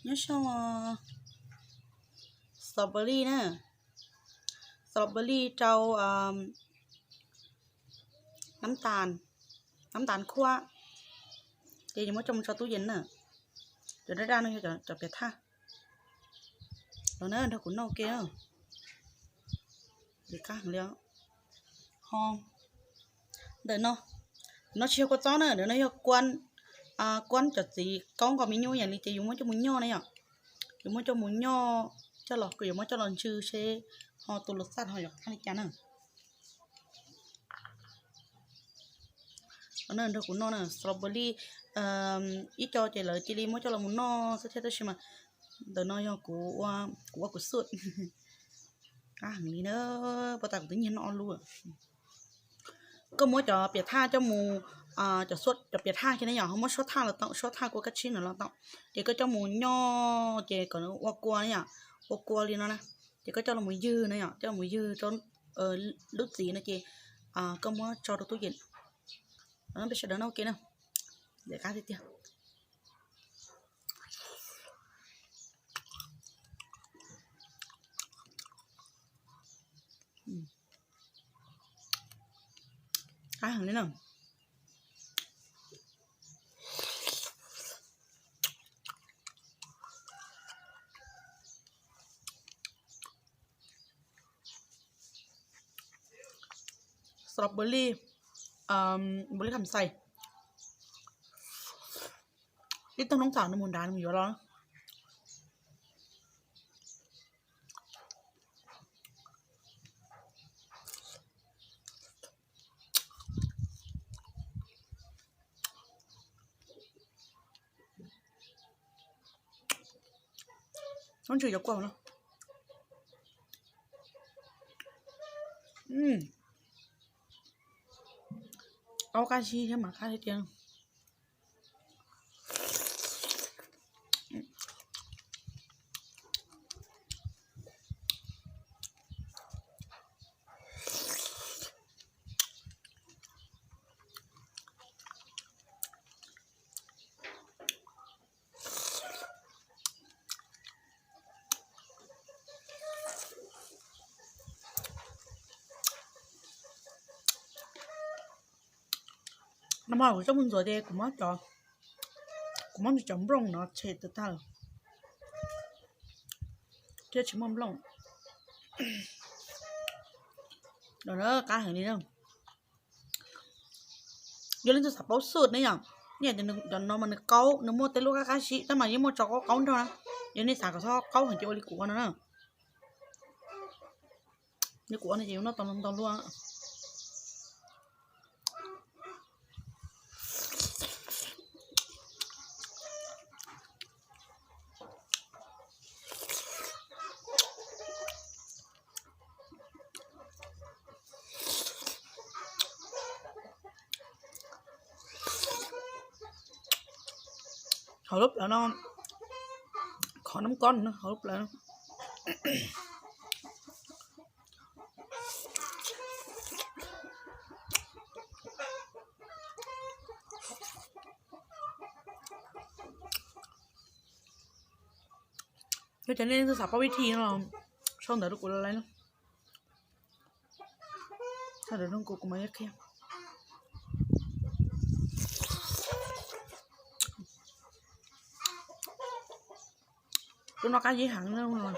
Nyob zoo, strawberry na, strawberry rau nab tas, nab tas khuab, ces yuav muab coj mus tso tub yees na. Cov daj daj no yog cov piam thaj. Los na, nrog kuv noj ua ke. Qab heev li. Ho ntawm no, no tsis yog kua txob na, ntawm no yog kua, kua cov txiv kaub nkaus me nyuam yam li ces yus muab coj mus nyoj na yom. Yus muab coj mus nyoj, coj los, kuv yuav muab coj los ntsw seb ho tus lus xaj ho yuav qab li cas na. Nrog kuv noj na, strawberry ib co ces lawv cia li muab coj los mus noj xwb thiab, tab sis mas ntawm no yog kuv, kuv ua kuv xub. Qab heev li na, puas tas kuv twb nyiag noj ob lub. Koj muab cov piam thaj coj mus, cov, cov piam thaj kiag ne yom, ho muab suab thaj los tau, suab thaj kua kab tsib no los tau. Ces koj coj mus nyoj ces kom nws ua kua ne yom, ua kua li no na. Ces koj coj los mus ywg na yom, coj los mus ywg rau lub txiv no ces koj muab tso rau tub yees. Peb sawv daws noj ua ke na, qab tiag tiag. Qab heev li na. Strawberry, npaum li kham xais. Ib tug noob txam nws mus nrad nws mus yuav los. Ntswg cov kua no. Aub, qab zib thiab mas qab tiag tiag. Nag hmo kuv coj mus ntxuav ces kuv muab, kuv muab cov nplooj no tshem tag tag lawm thiab tsis muaj nplooj. Qab heev li na. Yog leej twg xav paub xwb ne yom, cov no mas nws qaub, nws muaj tej lub qab qab zib tab mas yeej muaj tso qaub qaub nrog na. Yog nej xav kom txhob qaub heev ces ua li kuv ua no na. Li kuv ua no ces yuav noj tau ntau luaj. Hauv lub plawv no, qhov nab kob hauv lub plawv no. Yog tias nej leej twg xav paub vib thi no, sau ntawv rau kuv laiv na. Sau ntawv rau kuv, kuv mam li qhia. Tus no qab zib heev no.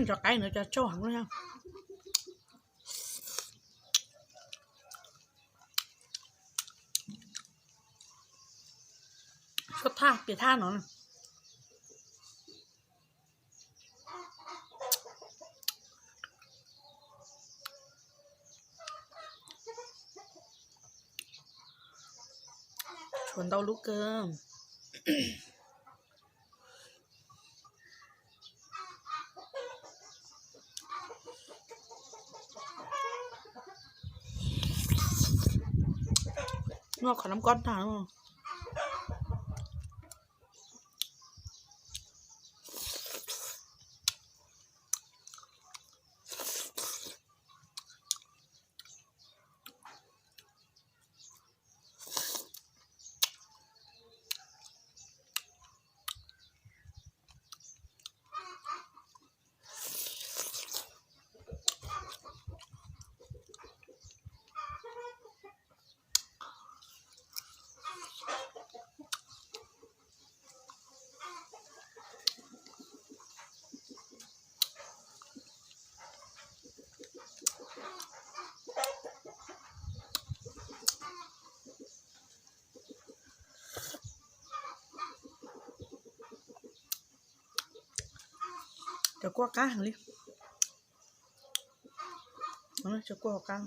Cov qaib no cov tsauj heev no. Tshuav thaj, piam thaj no. Tshuav ntau lub kawg. Noj qhov nab kob tag. Cov kuaj qab heev li. Cov kuaj qab.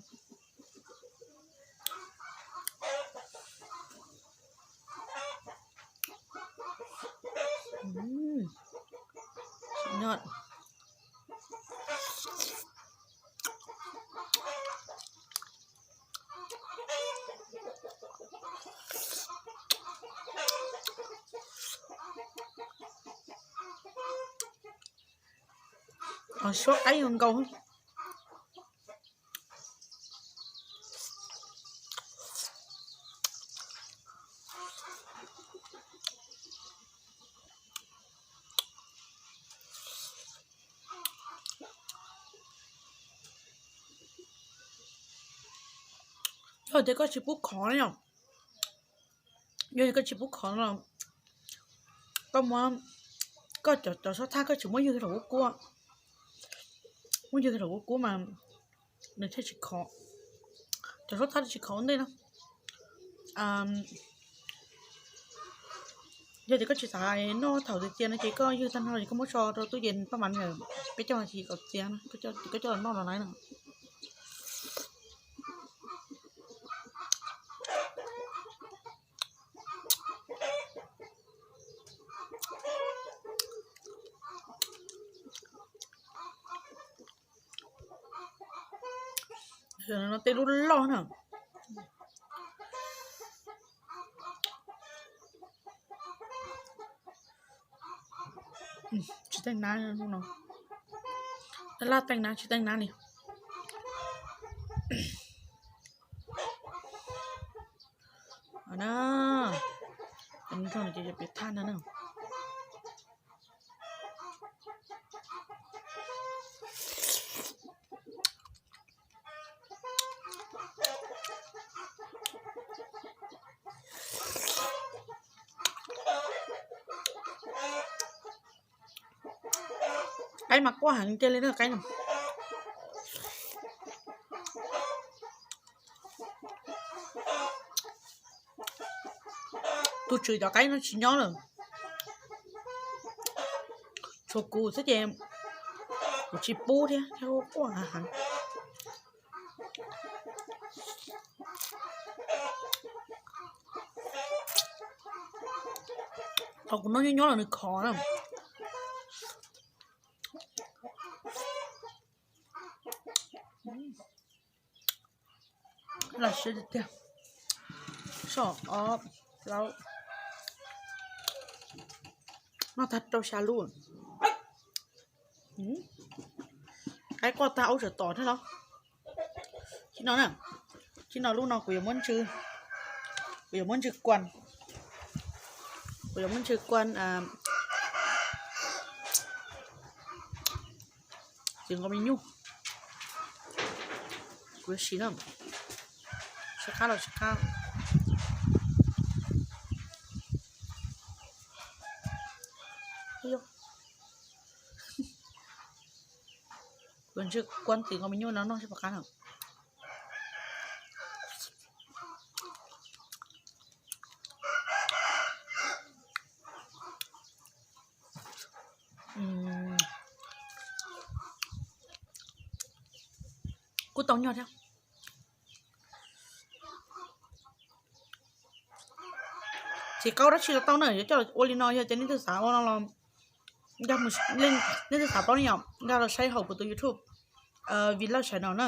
Suab qaib nkaus. Yog tias koj tsis pub khov no, yog tias koj tsis pub khov no, koj muab, koj cov, cov sob thab koj tsis muab ywg rau kuv kub, muab ywg rau kuv kub mas nws thiaj tsis khov. Cov sob thab tsis khov ua ntej no. Yog tias koj tsis xav noj thaum tiag tiag no ces koj ywg tag no ces koj muab tso rau tub yees paj mas peb caug nas this kom txias, koj coj los noj no lawm no. No tej lub loj na. Tsis teej nab no. Laj teej nab tsis teej nab li. Nrog no ces piav thaj no na. Qaib mas quaj heev tiag li na qaib no. Tus tswv cov qaib no tsis nyob lawm, tshuav kuv xwb ces kuv tsis pub thiab, quaj heev. Qhov kuv noj nyob nyob los nws khov na. Laj siab tiag tiag. Soj ob plaub, noj tag rau xya lub. Qaib quaj tag aub tseem tom thiab los. Tib no na, tib no lub no kuv yuav muab ntsw, kuv yuav muab ntsw kuan, kuv yuav muab ntsw kuan txiv nqos me nyuj. Kuv yuav siv na, siv qab los siv qab. Kuv ntsw kuan txiv nqos me nyuj no noj seb puas qab na. Kuj tau nyuaj thiab. Txiv qaub dab tsi los tau na, yuav coj ua li no, yog tias leej twg xav ua no los, nej twg xav paub ne yom, nkag los saib hauv kuv tus YouTube Vlog Channel na.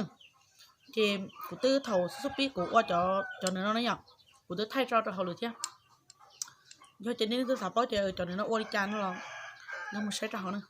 Ces kuv twb thaum xub xub pib kuv ua cov nws no ne yom, kuv twb thaij tso rau hauv lawm thiab. Yog tias nej twg xav paub tias cov nws no ua li cas no los nkag mus saib rau hauv na.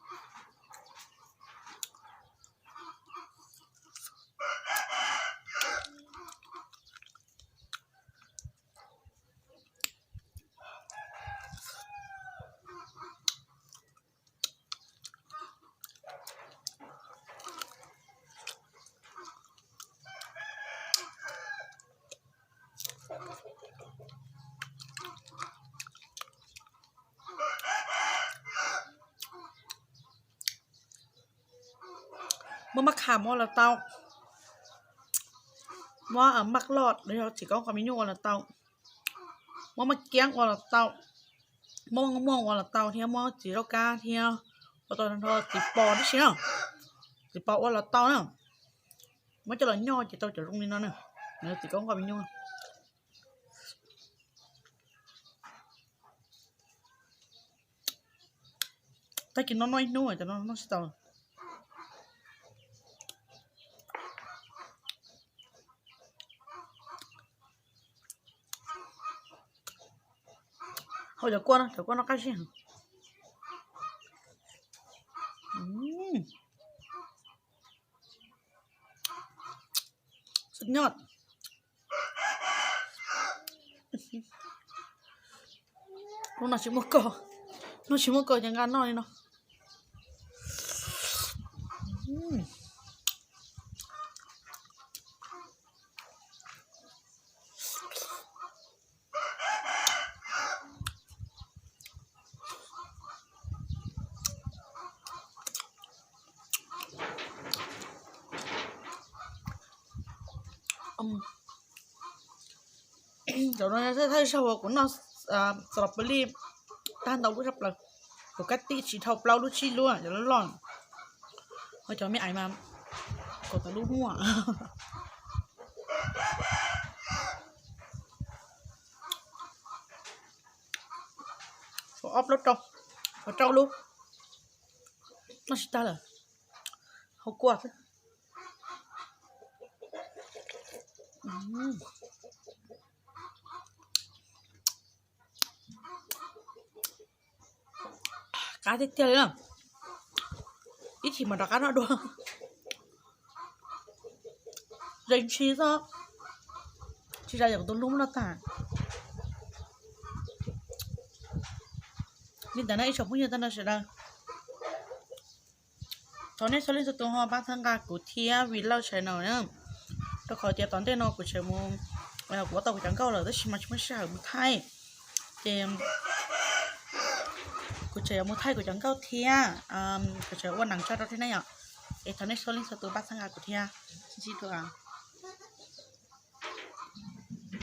Muab maj kham ua los tau, muab maj loj los yog txiv qaub nqos me nyuj ua los tau, muab maj kiab ua los tau, muab maj muaj ua los tau thiab muab txiv zaub kab thiab ua Tau nrho txiv pos tib si na, txiv pos ua los tau na. Muab coj los nyoj ces tau cov zoo li no na. Txiv koj nqos me nyuj. Tag kis no noj ib hnub, cov no noj tsis tau. Hau cov kua no, cov kua no qab zib heev. Suj nyoj. Hnub no tsis muaj kaus, hnub tsis muaj kaus ces nqa noj li no. Cov no thawj zaug uas kuv noj strawberry tag ntau lub tshaj plaws. Kuv kab tij tsis dhau plaub lub tsib lub cov loj loj, ho cov me ais mas kaum tawm lub muaj. Ob plaub rau, rau lub, noj tsis tag lawm, hau kua xwb. Qab tiag tiag li na. Ib chim mam rov qab noj dua. Zeeg ntshis xwb, tsis zam yam kuv tus hlub muab noj tag. Li ntawd na ib tsoom phooj ywg tag nrho sawv daws. Thov nej txhua leej txhua tus ho pab txhawb nqa kuv thiab Vlog Channel na, rau qhov tias tom ntej no kuv tseem mus, kuv ua tau kuv cov nkauj lawm tab sis mas tsis muaj sij hawm mus thaij. Ces kuv tseem yuav mus thaij kuv cov nkauj thiab, kuv tseem ua neem tso rau thiab na yom. Es thov nej txhua leej txhua tus pab txhawb nqa kuv thiab. Sib ntsib dua.